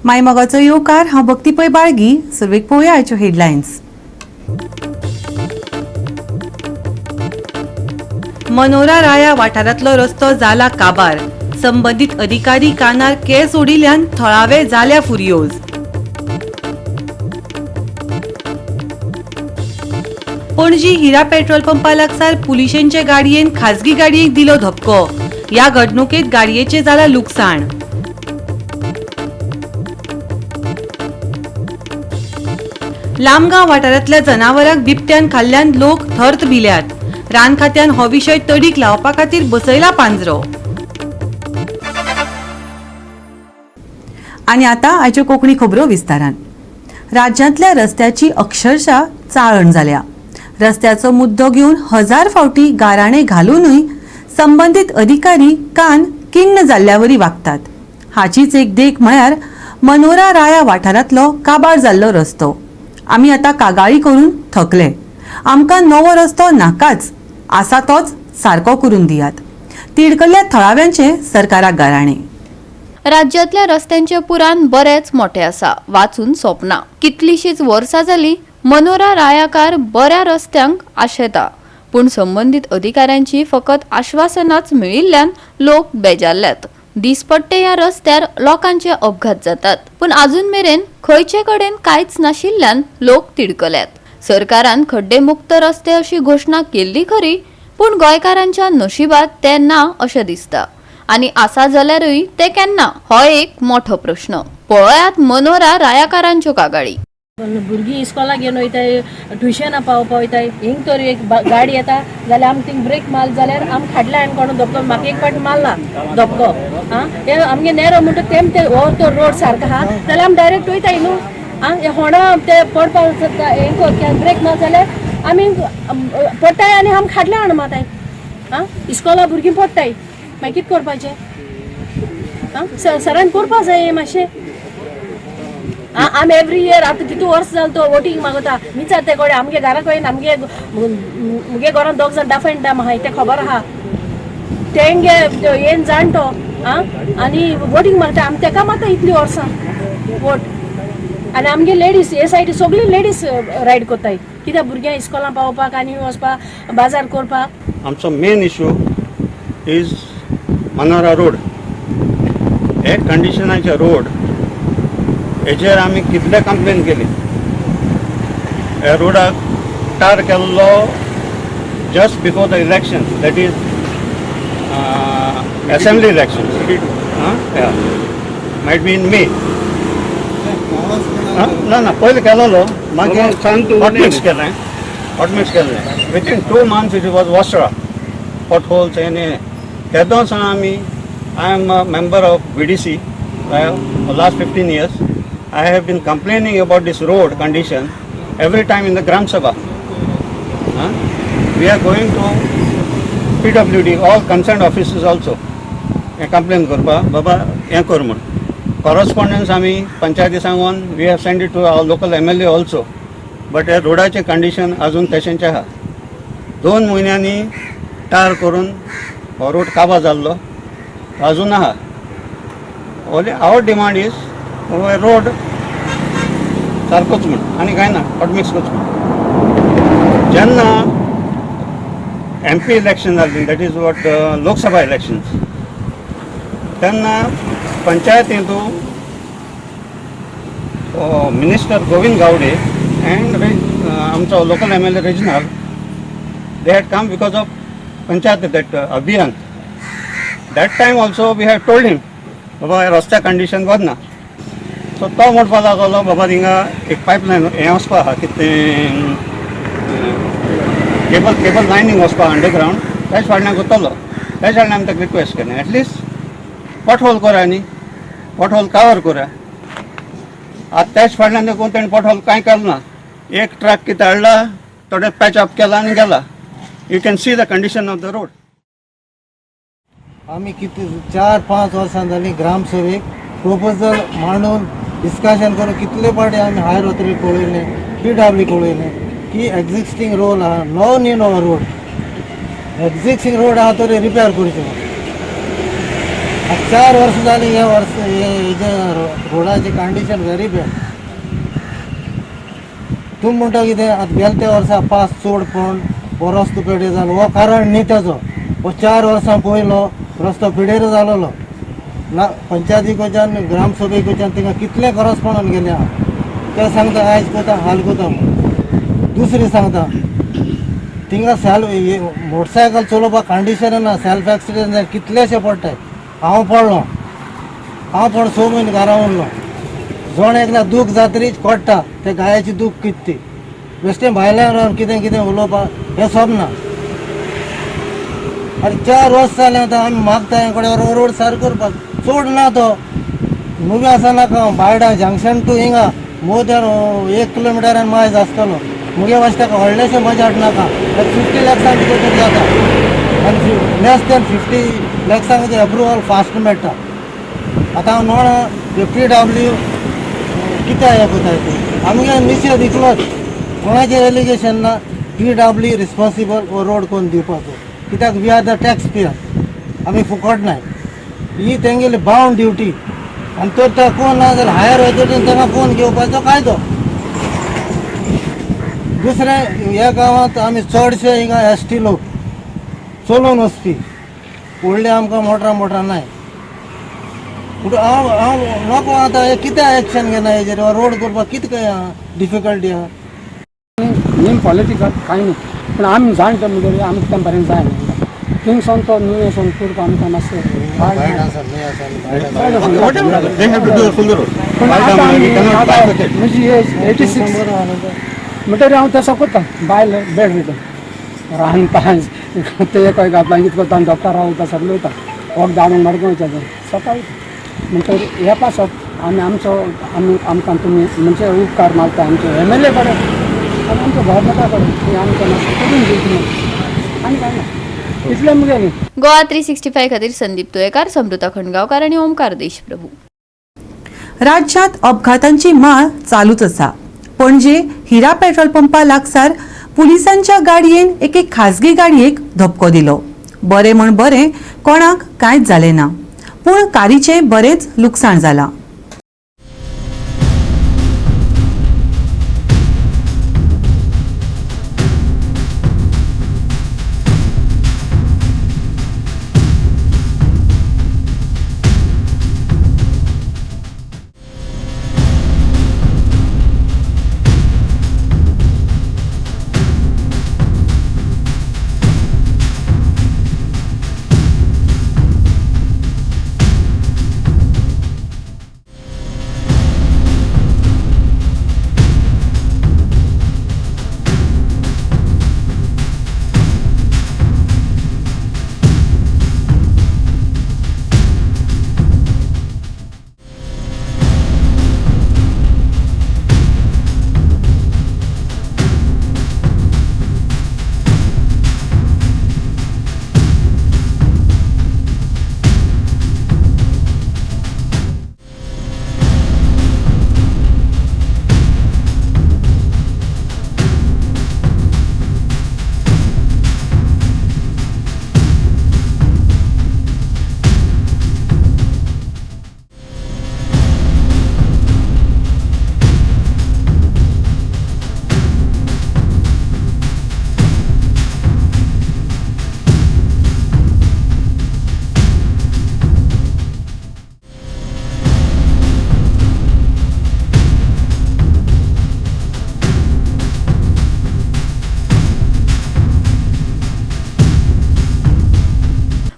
मायमोगाचो येवकार. हांव भक्ती पै बाळगी. सुरवेक पळोवया आयच्यो हेडलायन्स. मनोरा राया वाठारांतलो रस्तो जाला काबार. संबंदीत अधिकारी कानार केस ओडिल्ल्यान थळावे जाल्या फुर्योज. पणजी हिरा पेट्रोल पंपा लागसार पुलिशेंचे गाडयेन खाजगी गाडयेक दिलो धपको. ह्या घडणुकेत गाडयेचे जाला लुकसाण. लामगांव वाठारांतल्या जनावरांक बिबट्यान खाल्ल्यान लोक थर्त भिल्यात. रान खात्यान हो विशय तडीक लावपा खातीर बसयला पांजरो. आनी आतां आयच्यो कोंकणी खबरो विस्तारान. राज्यांतल्या रस्त्याची अक्षरशः चाळण जाल्या. रस्त्याचो मुद्दो घेवन हजार फावटी गाराणे घालूनय संबंदीत अधिकारी कान किण्ण जाल्ल्यावरी वागतात. हाचीच एक देख म्हळ्यार मनोरा राया वाठारांतलो काबार जाल्लो रस्तो. आमी आतां कागाळी करून थकले. आमकां नवो रस्तो नाकाच, आसा तोच सारको करून दियात. तिडकल्ल्या थळाव्यांचे सरकाराक गाराणे. राज्यांतल्या रस्त्यांचे पुरान बरेच मोठे आसा, वाचून सोंपना. कितलीशीच वर्सां जाली मनोरा रायाकार बऱ्या रस्त्यांक आशेता, पूण संबंदीत अधिकाऱ्यांची फकत आश्वासनाच मेळिल्ल्यान लोक बेजारल्यात. दिसपट्टे ह्या रस्त्यार लोकांचे अपघात जातात, पूण अजून मेरेन खंयचे कडेन कांयच नाशिल्ल्यान लोक तिडकल्यात. सरकारान खड्डेमुक्त रस्ते अशी घोशणा केल्ली खरी, पूण गोंयकारांच्या नशिबात ते ना अशें दिसता आनी आसा जाल्यारूय ते केन्ना हो एक मोठो प्रश्न. पळयात मनोरा रायाकारांच्यो कागाळी. भुरगीं इस्कॉलाक घेवन वयताय, ट्युशनां पावोवपा वयताय. हिंग तर एक गाडी येता जाल्यार आमी थिंग ब्रेक मारले जाल्यार आम खाडल्यान कोण धपको. म्हाका एक फावट मारला धपको. आं, हे आमगे नेरो म्हणटा तेम ते हो तो रोड सारको आहा जाल्यार आमी डायरेक्ट वयताय न्हू. आं, हे होंडा ते पडपाक सोदता. हें ब्रेक मार जाल्यार आमी पडटाय आनी आम खाडल्यान मारताय. आं, इस्कॉला भुरगीं पडटाय, मागीर कितें करपाचें? आं, सरान करपा जाय हें मातशें. आमी एवरी इयर आतां कितू वर्स जालें तो वोटींग मागता. विचार ते कोडे आमगे घरा कडेन आमगे मुगे घरान दोग जाण डफेंड आहाय, तें खबर आहा. तेंगे येन जाण तो. आं, आनी वोटींग मागता, आमी तेका मारता इतली वर्सां वोट. आनी आमगे लेडीज हे सायडी सगळी लेडीज रायड करताय, कित्याक भुरग्यांक इस्कॉलां पावोवपाक आनी वचपाक बाजार करपाक. आमचो main issue is Manora road. हे कंडिशनाचे रोड, हेचेर आमी कितले कंप्लेन केली. ह्या रोडाक टार केल्लो just before the election, that is assembly election, might be in May. ना ना, पयलीं केलोलो, मागीर हॉटमिक्स केलें. हॉटमिक्स केलें, within 2 months it was washed, pot holes. आनी तेदों सावन आमी, I am a member of VDC last 15 years. I have been complaining about this road condition every time in the Gram Sabha. We are going to PWD, all concerned officers also, हें complain करपा, बाबा हें कर म्हूण. कॉरस्पॉन्डन्स आमी पंचायती सांगून we have send it to our local MLA also, but ह्या रोडाचें कंडिशन अजून तशेंच आहा. 2 म्हयन्यांनी टार करून हो रोड काबार जाल्लो अजून आहा. Only our demand is road सारकोच म्हूण, आनी कांय ना, हॉटमिक्स करच म्हूण. जेन्ना एमपी इलेक्शन जाल्ली, that is what, Lok Sabha elections, तेन्ना पंचायतींतू मिनिस्टर गोविंद गावडे अँड आमचो local MLA Reginald, they had come because of panchayat, that Abhiyan. That time also we have told him, बाबा रस्त्या कंडिशन बरें ना. सो तो म्हणपाक लागलो, बाबा थिंगा एक पायपलायन हें वचपा आहा, कितें केबल लायनींग वचपा अंडरग्रावंड, त्याच फाटल्यान करतलो. त्याच फाटल्यान आमी ताका रिक्वेस्ट केलें, एटलिस्ट पॉट होल करा न्ही, पॉट होल कवर करा. आतां त्याच फाटल्यान देखून तेणें पॉट होल कांय केलें ना. एक ट्रक कितें हाडला, थोडे पॅच अप केला आनी गेला. You can see the condition of the road. आमी किती 4-5 वर्सां जालीं ग्रामसभेक प्रोपोजल मांडून, डिस्कशन करून कितले फावटी आमी हायर ऑथॉरिटी कळयलें, पीडब्ल्यू कळयलें की एक्झिस्टींग रोड आहा, नवो न्ही, नवो रोड, एक्झिस्टींग रोड आहा तो रिपेर करचो म्हणून. आतां 4 वर्सां जालीं हे वर्स हेजे रोडाची कंडिशन व्हेरी बॅड. तूं म्हणटा कितें आतां गेले त्या वर्सा पास चड पडून हो रस्तो पेडेर जालो, हो कारण न्ही तेजो. हो 4 वर्सां पयलो रस्तो पिडेर जालोलो ना. पंचायती कडच्यान ग्रामसभे कडच्यान थिंगा कितले करस्पॉन्डंट गेले आहा, ते सांगता आयज कोता हाल कोता म्हूण. दुसरी सांगता थिंगा सेल्फ मोटरसायकल चलोवपाक कंडिशन ना, सेल्फ एक्सिडंट जाय कितलेशे पडटाय. हांव पडलो, हांव पड 6 म्हयने घरा उरलो. जण एकल्या दूख जातरीच कळटा ते गायाची दूख कितें ती. बेश्टें भायल्यान रावन कितें कितें उलोवपाक हें सोबना. आनी 4 वर्स जालें आतां आमी मागता हे कडेन रोड सारको करपाक. चड ना तो नुवें आसा नाका, बायडा जंक्शन टू हिंगा मोर दॅन 1 किलोमिटर आनी मायज आसतलो. मुगे वास ताका व्हडलेशें बजट नाका, 50 लॅक्सां भितर तरी जाता. आनी लेस दॅन 50 लॅक्सांक एप्रुवल फास्ट मेळटा. आतां हांव नोणा पी डब्ल्यू कित्याक हें कोताय ती आमगे निशेध इतलोच, कोणाचें एलिगेशन ना. पी डब्ल्यू रिस्पॉन्सिबल हो रोड कोन्न दिवपाचो, कित्याक we are the tax payer, आमी फुकट नाय. ही तेंगेली बावंड ड्युटी. आनी तर तो कोण ना जाल्यार हायर ऑथॉरिटीन तांकां फोन घेवपाचो कायदो. दुसरें ह्या गांवांत आमी चडशे हिंगा एस टी लोक चलोवन वचपी, व्हडले आमकां मोटरां मोटरां नाय. पूण हांव हांव नको आतां हें कितें एक्शन घेना हेजेर. हो रोड करपाक कितें डिफिकल्टी आहा? मेन पॉलिटिकल कांय न्हू, पूण आमी जाणटे म्हणटकीर आमकां तें बरें जाय न्हू. थिंगसून तो नुवें करपा आमकां मातशें. They have to do a full road. पूण आतां आमी आतां म्हजी एज 86 म्हणटकीर हांव तें सोंपता. बायल बेड रिटन रांदपा ते खंय घातला कितें करता, डॉक्टरा वयता, सगळें वयता, वखद हाडूंक मडगांव वयता, सकाळी वयता. म्हणटकीर हे पासत आमी आमचो आमी आमकां तुमी म्हणजे उपकार मागता आमचे एम एल ए कडेन आनी आमच्या गव्हर्मेंटा कडेन की आमकां मातशें करून दिवचें म्हणून. आनी कांय ना, इतलें मुगेलें. गोवा 365 खातीर संदीप तुयेकार, समृता खंडगांवकार आनी ओमकार देशप्रभू. राज्यात अपघातांची माळ चालूच आसा. पणजे हिरा पेट्रोल पंपा लागसार पुलिसांच्या गाडयेन एके खाजगी गाडयेक धपको दिलो. बरें म्हण बरें कोणाक कांयच जालें ना, पूण कारीचें बरेंच लुकसाण जालां.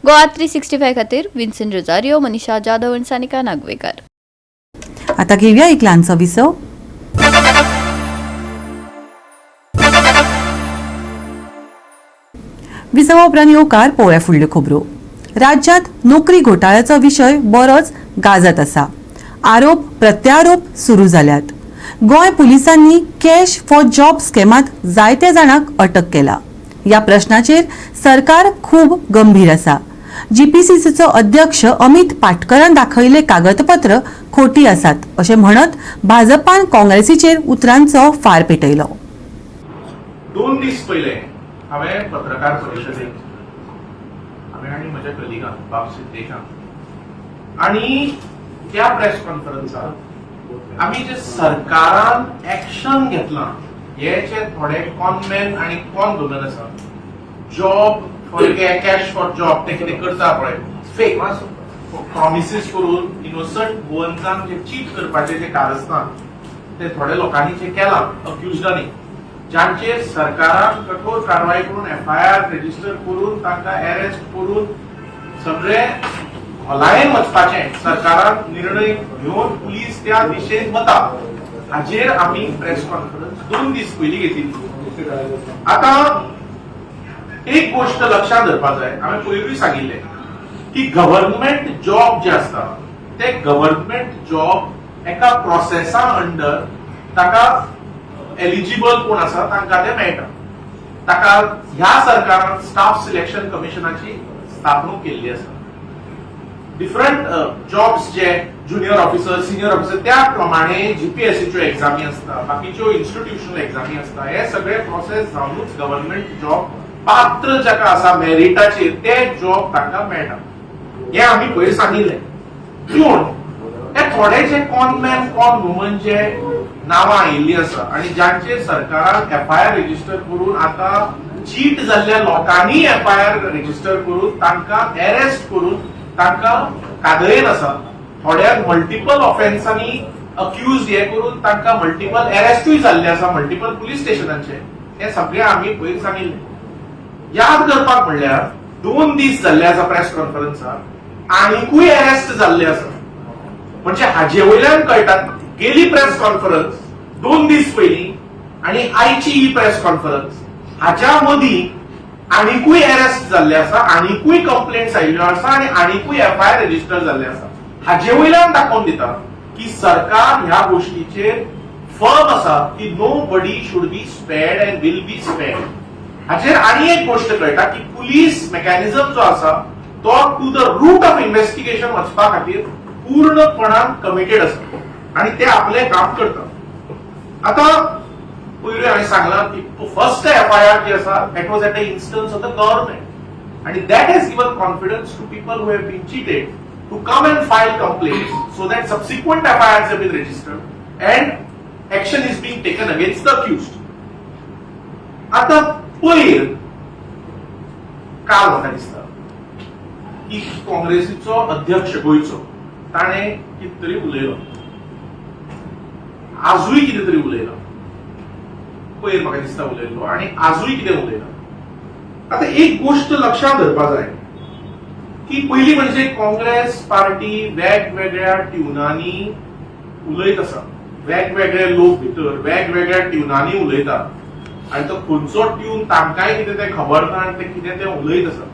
गोवा 365 खातीर विन्सन रोजारियो, मनीषा जाधव आनी सानिका नागवेकार. आता घेऊया एक ल्हानसो विसव. विसवा उपरांत येवकार पळोवया फुडल्यो खबरो. राज्यांत नोकरी घोटाळ्याचो विशय बरोच गाजत आसा. आरोप प्रत्यारोप सुरू जाल्यात. गोंय पुलिसांनी कॅश फॉर जॉब स्कॅमांत जायत्या जाणांक अटक केला. ह्या प्रश्नाचेर सरकार खूब गंभीर आसा. जीपीसीसीचो अध्यक्ष अमित पाटकरान दाखयल्ले कागदपत्र खोटी आसात अशें म्हणत भाजपान काँग्रेसीचेर उतरांचो फार पेटयलो. 2 दीस पयले हांवें पत्रकार परिशदेक हांवें आनी म्हज्या कलिगान बाब सिद्देशान आणि त्या प्रेस कॉन्फरन्सात आमी जे सरकारान एक्शन घेतलां हे जे थोडे कॉनमॅन आनी कॉन वुमन आसा, job for cash for job, ते कितें करता पळय, फेक प्रॉमिसीस करून इनोसंट गोवन्सांक जे चीट करपाचे जे कारस्थान ते थोड्या लोकांनी जे केलां, अक्युजडांनी, जांचेर सरकारान कठोर कारवाय करून एफआयआर रजिस्टर करून तांकां अरेस्ट करून सगळे खोलायेन वचपाचें सरकारान निर्णय घेवन पुलीस त्या दिशेन वता, हाजेर आमी प्रेस कॉन्फरन्स 2 दीस पयलीं घेतिल्ली. आतां एक गोश्ट लक्षात धरपाक जाय, हांवें पयरूय सांगिल्लें की गव्हर्नमेंट जॉब जे आसता ते गव्हर्नमेंट जॉब एका प्रोसेसा अंडर ताका एलिजिबल कोण आसा तांकां ते मेळटा. ताका ह्या सरकारान स्टाफ सिलेक्शन कमिशनाची स्थापणूक केल्ली आसा. डिफरंट जॉब्स जे ज्युनियर ऑफिसर, सिनियर ऑफिसर, त्या प्रमाणे जीपीएससीच्यो एग्जामी आसता, बाकीच्यो इन्स्टिट्युशनल एग्जामी आसता. हे सगळे प्रोसेस जावनूच गव्हर्नमेंट जॉब पात्र जाका आसा मेरिटाचेर ते जॉब तांकां मेळटा, हे आमी पयर सांगिल्लें. पूण हे थोडे जे कॉनमॅन, कॉन वुमन जे नांवां आयिल्लीं आसा आणि जांचेर सरकारान एफआयआर रजिस्टर करून आतां चीट जाल्ल्या लोकांनी एफआयआर रजिस्टर करून तांकां अरेस्ट करून तांकां कादयेन आसा, थोड्यांक मल्टिपल ऑफेन्सांनी अक्यूज हे करून तांकां मल्टिपल अरेस्टूय जाल्ले आसा मल्टिपल पुलीस स्टेशनांचे, हे सगळे आमी पयर सांगिल्ले. याद करपाक म्हणल्यार 2 दीस जाल्ले आसा प्रेस कॉन्फरन्साक आनिकूय अरेस्ट जाल्ले आसा. म्हणजे हाजे वयल्यान कळटा, गेली प्रेस कॉन्फरन्स 2 दीस पयलीं आणि आयची ही प्रेस कॉन्फरन्स हाच्या मदीं आनिकूय अरेस्ट जाल्ले आसा, आनिकूय कंप्लेंट्स आयिल्ल्यो आसा आणि आनिकूय एफआयआर रजिस्टर जाल्ले आसा. हाजे वयल्यान दाखोवन दिता की सरकार ह्या गोष्टीचेर फर्म आसा की nobody should be spared and will be spared. हाचेर आनी एक गोश्ट कळटा की पुलीस मेकॅनिझम जो आसा तो to the root of investigation वचपा खातीर पूर्णपणान कमिटेड आसा आणि ते आपलें काम करता. आतां पयलीं हांवें सांगलां की फर्स्ट एफआयआर जी आसा, that was at the instance of the government आणि that has given confidence to people who have been cheated to come and file complaint, so that subsequent FIR have been registered and action is being taken against the accused. आता पयर काल म्हाका दिसता की काँग्रेसीचो अध्यक्ष गोंयचो ताणें कितें तरी उलयलो, आजूय कितें तरी उलयलो. पयर म्हाका दिसता उलयल्लो आनी आजूय कितें उलयला. आता एक गोश्ट लक्षात धरपा जाय की पयली म्हणजे काँग्रेस पार्टी वेगवेगळ्या ट्युनांनी उलयत आसा. वेगवेगळे लोक भितर वेगवेगळ्या ट्युनांनी उलयतात आणि तो खंयचो ट्यून तांकांय कितें तें खबर ना आनी ते कितें तें उलयत आसा.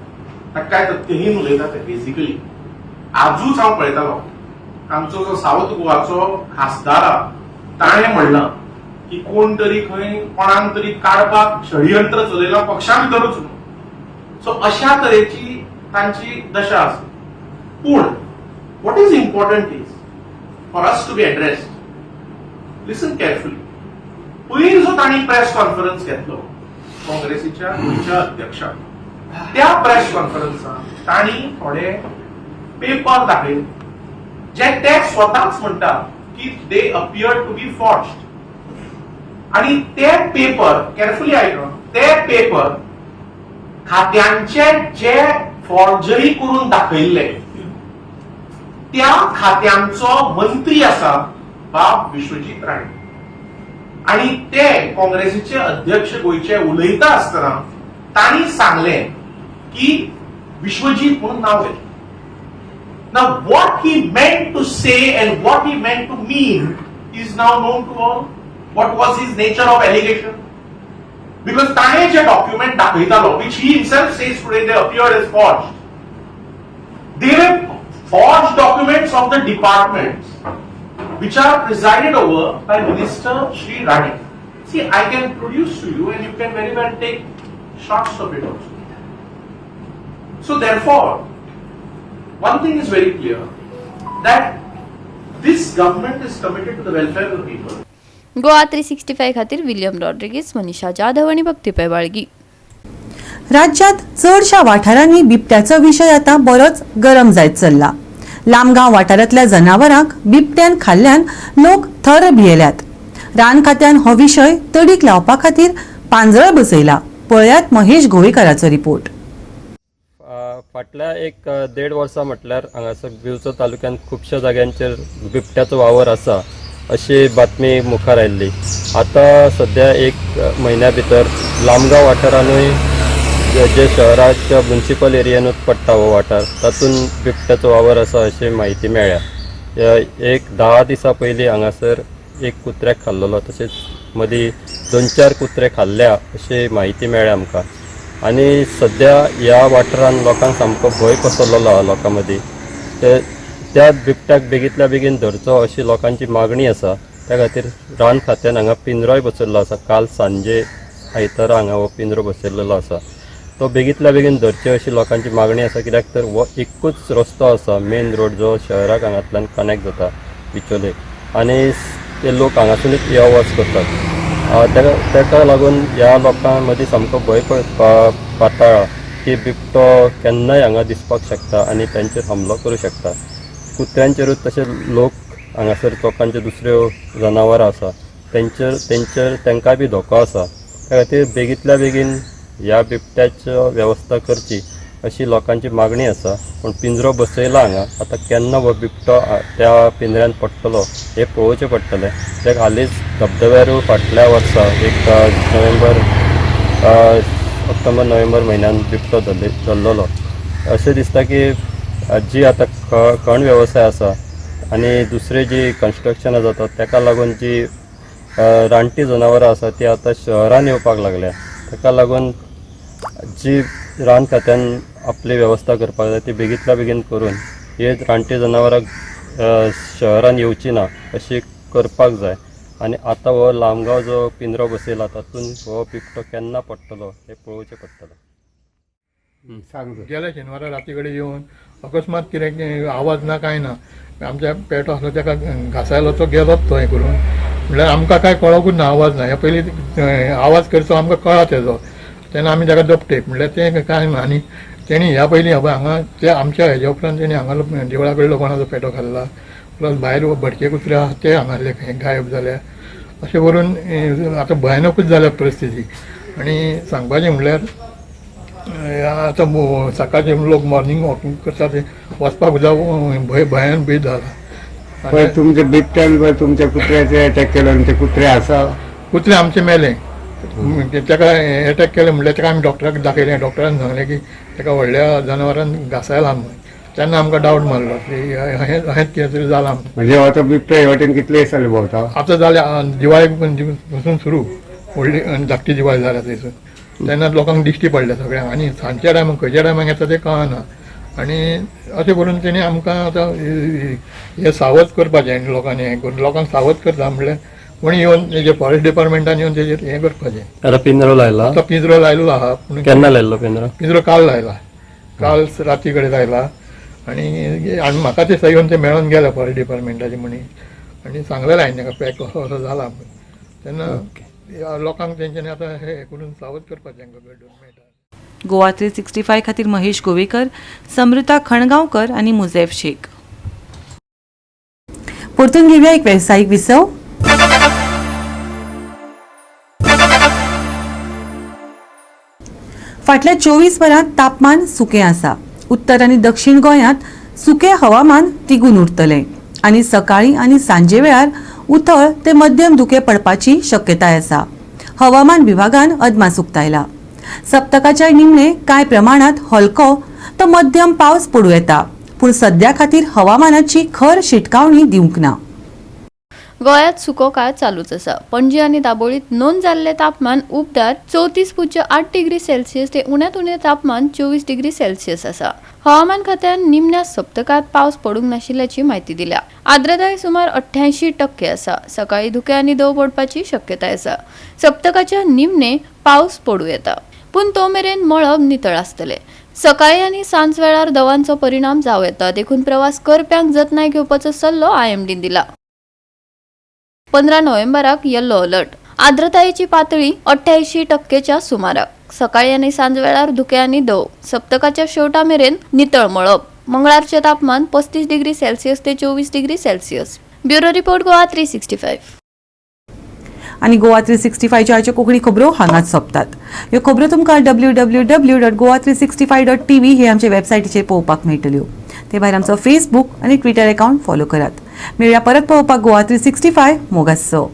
ताका काय तथ्यहीन उलयता ते. बेसिकली आजूच हांव पळयतालो, आमचो जो सावथ गोवाचो खासदार आहा ताणें म्हणलां की कोण तरी खंय कोणाक तरी काडपाक षडयंत्र चलयलां पक्षा भितरूच. सो अशा तरेची तांची दशा आसा. पूण what is important is for us to be addressed. Listen carefully. पयर जो तांणी प्रेस कॉन्फरन्स घेतलो काँग्रेसीच्या गोंयच्या अध्यक्षान, त्या प्रेस कॉन्फरन्सान तांणी थोडे पेपर दाखयले जे ते स्वताच म्हणटा की they appear to be forged. आणि ते पेपर केअरफुली आयक, ते पेपर खात्यांचे जे फॉर्जरी करून दाखयल्ले त्या खात्यांचो मंत्री आसा बाब विश्वजीत राणे. आणि ते काँग्रेसीचे अध्यक्ष गोंयचे उलयता आसतना तांणी सांगलें की विश्वजीत म्हणून नांव घेतलें. Now, what he meant to say and what he meant to mean is now known to all. What was his nature of allegation? Because ताणें जे document दाखयतालो, which he himself says today they appeared as forged, they were forged documents of the departments which are presided over by Minister Shri Rane. See, I can produce to you and you can very well take shots of it also. So therefore, one thing is very clear, that this government is committed to the welfare of the people. Goa 365 खातीर William Rodrigues, मनीषा जाधव आनी भक्ती बाळगी. राज्यात चडशा वाठारांनी बिबट्याचो विशय आतां बरोच गरम जायत चल्ला. लामगांव वाठारांतल्या जनावरांक बिबट्यान खाल्ल्यान लोक थर भियेल्यात. रान खात्यान हो विशय तडीक लावपा खातीर पांजळ बसयला. पळयात महेश गोवेकाराचो रिपोर्ट. फाटल्या एक 1.5 वर्सां म्हटल्यार हांगासर दिवचल तालुक्यांत खुबश्या जाग्यांचेर बिबट्याचो वावर आसा अशी बातमी मुखार आयिल्ली. आतां सद्या एक म्हयन्या भितर लामगांव वाठारानूय जे शहराच्या मुन्सिपल एरियानूच पडटा हो वाठार, तातूंत बिबट्याचो वावर आसा अशी म्हायती मेळ्ळ्या. एक 10 दिसां पयलीं हांगासर एक कुत्र्याक खाल्लेलो, तशेंच मदीं 2-4 कुत्रे खाल्ल्या अशी म्हायती मेळ्ळ्या आमकां. आनी सद्या ह्या वाठारांत लोकांक सामको भंय पसरलेलो आहा लोकां मदीं. त्या बिबट्याक बेगींतल्या बेगीन धरचो अशी लोकांची मागणी आसा. त्या खातीर रान खात्यान हांगा पिंजरोय बसयल्लो आसा. काल सांजे आयतारा हांगा हो पिंजरो बसयल्लो आसा. तो बेगींतल्या बेगीन धरचे अशी लोकांची मागणी आसा, कित्याक तर हो एकूच रस्तो आसा, मेन रोड, जो शहराक हांगांतल्यान कनेक्ट जाता बिचोले, आनी ते लोक हांगासुनूच यो वच करतात. ताका लागून ह्या लोकां मदीं सामको भंय पाताळा की बिबटो केन्नाय हांगा दिसपाक शकता आनी तांचेर हमलो करूं शकता. कुत्र्यांचेरूच तशें लोक हांगासर लोकांच्यो दुसऱ्यो जनावरां आसा तेंचेर तांकांय बी धोको आसा. त्या खातीर बेगींतल्या बेगीन ह्या बिबट्याचो वेवस्था करची अशी लोकांची मागणी आसा. पूण पिंजरो बसयला हांगा, आतां केन्ना हो बिबटो त्या पिंजऱ्यान पडटलो हें पळोवचें पडटलें. कित्याक हालींच धबधब्यारूय फाटल्या वर्सा एक नोव्हेंबर ऑक्टोबर नोव्हेंबर म्हयन्यान बिबटो धरलेलो. अशें दिसता की जी आतां खण वेवसाय आसा आनी दुसरे जी कन्स्ट्रक्शनां जातात ताका लागून जी रानटी जनावरां आसा ती आतां शहरान येवपाक लागल्या. ताका लागून जी रान खात्यान आपली वेवस्था करपाक जाय ती बेगींतल्या बेगीन करून हे रानटी जनावरां शहरान येवची ना अशी करपाक जाय. आनी आतां हो लामगांव जो पिंजरो बसयला तातूंत हो बिबटो केन्ना पडटलो हें पळोवचें पडटलें. गेल्या शेनवारा राती कडेन येवन अकस्मात कितें आवाज ना कांय ना, आमच्या पेटो आसलो ताका घासायलो, तो गेलोच तो हें करून. म्हणल्यार आमकां कांय कळोकूच ना, आवाज ना. ह्या पयलीं आवाज करचो आमकां कळा तेजो, तेन्ना आमी ताका दपटे म्हणल्यार तें कांय ना. आनी तेणी ह्या पयलीं हांगा ते आमच्या हेज्या उपरांत तेणी हांगा देवळा कडलो कोणाचो पेटो खाल्ला, प्लस भायर भटके कुत्रे आहा ते हांगासले गायब जाल्या. अशें करून आतां भयानकूच जाल्या परिस्थिती. आनी सांगपाचें म्हणल्यार आतां सकाळचे लोक मॉर्निंग वॉकिंग करता ते वचपाक सुद्दां भंयान भंय जाला. पळय तुमच्या बिबट्यान पळय तुमच्या कुत्र्याचे अटॅक केलो आनी ते कुत्रे आसा, कुत्रे आमचे मेले. ताका एटॅक केले म्हणल्यार ताका आमी डॉक्टराक दाखयलें. डॉक्टरान सांगलें की ताका व्हडल्या जनावरान घासायला म्हूण. तेन्ना आमकां डावट मारलो की अहेंच कितें तरी जालां. म्हणजे आतां बिबटे हे वाटेन कितले दीस जाले भोंवता? आतां जालें दिवाळे पसून सुरू, व्हडली धाकटी दिवाळी जाल्या थंयसून तेन्ना लोकांक दिश्टी पडल्या सगळ्यांक. आनी सांजच्या टायमाक खंयच्या टायमाक येता तें कळना. आनी अशें करून तेणी आमकां आतां हें सावध करपाचें आनी लोकांनी हें करून लोकांक सावध करता म्हणल्यार कोणी येवन तेजे फॉरेस्ट डिपार्टमेंटान येवन तेजेर हें करपाचें. आतां पिंजरो लायला? आतां पिंजरो लायलो आहा. पूण केन्ना लायल्लो पिंजरो? पिंजरो काल लायला, काल राती कडेन लायला. आनी आनी म्हाका ते येवन ते मेळोन गेले फॉरेस्ट डिपार्टमेंटाचे मनीस आनी सांगलेलें हांवें तांकां पॅक असो असो जाला म्हूण. तेन्ना लोकांक तेंच्यांनी आतां हें करून सावध करपाचें तांकां घडोवन मेळटा. गोवा 365 खातीर महेश गोवेकर, समृता खणगांवकर आनी मुझेफ शेख. परतून घेवया एक वेवसायीक विसव. फाटल्या 24 वरांत तापमान सुकें आसा. उत्तर आनी दक्षिण गोंयांत सुकें हवामान तिगून उरतलें आनी सकाळीं आनी सांजे वेळार उथळ ते मध्यम धुकें पडपाची शक्यताय आसा. हवामान विभागान अदमास उक्तायला. सप्तकाच्या निमणे कांय प्रमाणात हलको तो मध्यम पावस पडूं येता, पूण सद्या खातीर हवामानाची खर शिटकावणी दिवंक ना. गोंयांत सुको काळ चालूच आसा. पणजी आनी दाबोळीत नोंद जाल्लें तापमान उबदार 34.8 डिग्री सेल्सियस ते उण्यांत उणें तापमान 24 डिग्री सेल्सियस आसा. हवामान खात्यान निमण्या सप्तकांत पावस पडूंक नाशिल्ल्याची म्हायती दिल्या. आर्द्रताय सुमार 88% आसा. सकाळी धुकें आनी दव पडपाची शक्यताय आसा. सप्तकाच्या निमणे पावस पडूं येता, पूण तो मेरेन मळब नितळ आसतलें. सकाळी आनी सांज वेळार दवांचो परिणाम जावं येता, देखून प्रवास करप्यांक जतनाय घेवपाचो सल्लो आयएमडीन दिला. 15 नोव्हेंबराक येल्लो अलर्ट. आर्द्रतायेची पातळी 88%च्या सुमाराक. सकाळी आनी सांज वेळार धुकें आनी दव. सप्तकाच्या शेवटा मेरेन नितळ मळब. मंगळारचें तापमान 35 डिग्री सेल्सियस ते 24 degree Celsius. Bureau report, Goa 365. आनी गोवा 365च्यो आयच्यो कोंकणी खबरो हांगाच सोंपतात. ह्यो खबरो तुमकां www.goa365.tv हे आमचे वेबसायटीचेर पळोवपाक मेळटल्यो. ते भायर आमचो फेसबूक आनी ट्विटर अकावंट फॉलो करात. मेळया परत पळोवपाक गोवा 365 मोगासो.